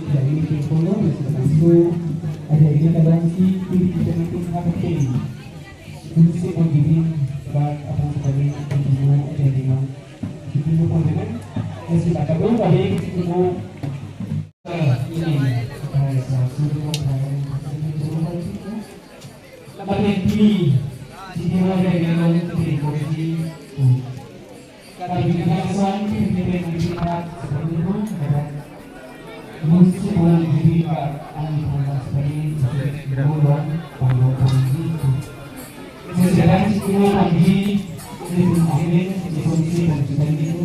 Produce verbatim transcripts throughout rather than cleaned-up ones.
Jadi, ini pun, langsung ada ini, kadang si, ini kita meeting apa, oke. Kunsi pon giving back apa sekali, ilmu, jadi, ilmu pon dengan, ya, si kata dulu, tapi ilmu, eh, ini, eh, satu, dua, tiga, empat, lima, enam, tujuh, delapan, sembilan, sepuluh. Lapen pini, sini ada yang lain, pini komisi, hmm. Kami juga sang, pini pini kita, seperti itu, ada. Musi pulang diri ka ang pulang sekali, pulang, pulang, pulang itu. Sekarang si pulang lagi, ini pun akhirnya, ini kondisi dan kita itu.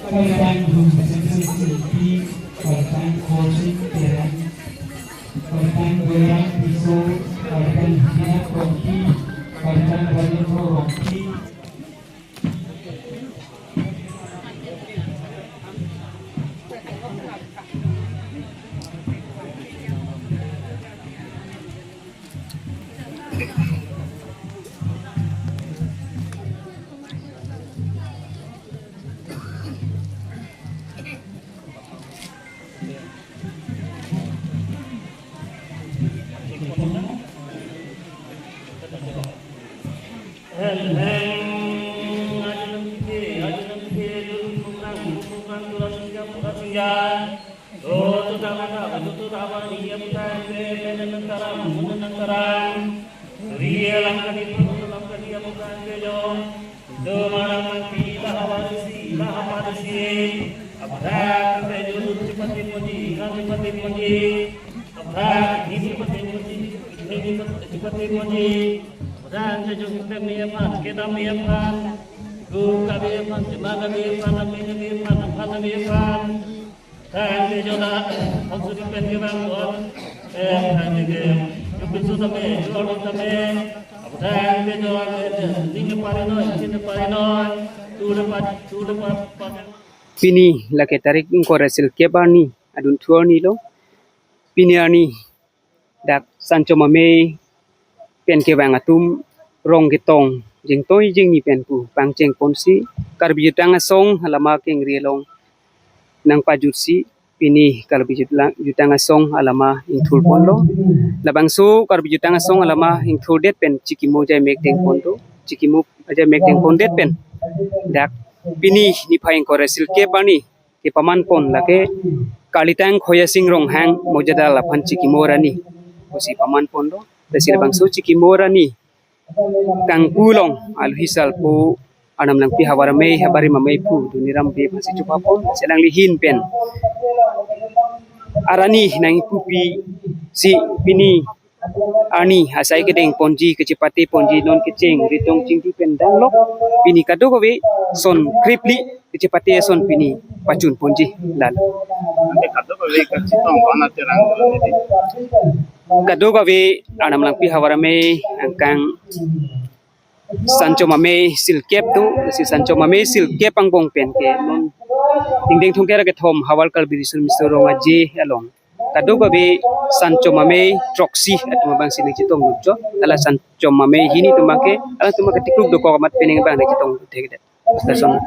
Kalitan Gun Sensi Silpi, Kalitan Korsi Terang, Kalitan Goyang Piso, Kalitan Hina Rongki, Kalitan Rani Rongki. Heng, heng, aji lam ke, aji lam ke, lun bukan, bukan, tulang singgah, bukan singgah. Tutu dama dama, tutu dama, iya bukan ke, menen nang taram, menen nang taram. Suri langkah di, langkah di, bukan ke, jo. Tumarang nangpi, lahapa desi, lahapa desi. Abang, kejut, cepat dipuji, kan cepat dipuji. Abang, ini cepat dipuji, ini cepat dipuji. Abang, kejut, kedam ni aphan, kedam ni aphan. Ku kabi aphan, jema kabi aphan, ami kabi aphan, aphan kabi aphan. Thank you, Jona. Hong suri pen kevang don. Eh, thank you. Yupi su tame, yupi su tame. Thank you, Jona. Ning pari noi, ning pari noi. Tu lepat, tu lepat. Pini lake tarik ingkoi ra silkep arni, adun thu arni lo. Pini arni dak Sancho Mamei pen kevang atum rong ketong jengtoi jengni pen pu pangcheng ponsi Karbi Jutang Asong alama kengri along nangpajutsi pini Karbi Jutla-, Jutang Asong alama ingthur ponlo. Labangso Karbi Jutang Asong alama ingthurdet pen chikimo ajai mek deng pon do. Chikimo ajai mek deng pondet pen dak pini niphai ingkoi ra silkep arni kepaman pon lake Kalitang Khoyasing Ronghang Mojadal aphan chikimo arni pusi paman pon do. Lasi labangso chikimo arni kangpu along alohi salpo Arnam Langpi havar amei, havar amei pu Doniram Bey aphansi chopa pon. Lasi alangli ahin pen arni nangpupi si pini arni asai kedeng ponji, kachepate ponji, non kecheng ritong chingki pen danglok pini kadokave ason kripli kachepate ason pini pachun ponji lalo. Ante kadokave kachetong kona terang dolo nedi. Kadokave Arnam Langpi havar amei angkang Sancho Mamei silkep do, si Sancho Mamei silkep angbong pen ke non ingdeng thomkep ra kethom havar Karbi Resource Mission Rong Aje along kadokave Sancho Mamei throksi atum abangsi nangchetong nutjo. Hala Sancho Mamei hini atum abang ke, hala atum abang ke tikruk dokok amat pining abang nangchetong thekdet. Station.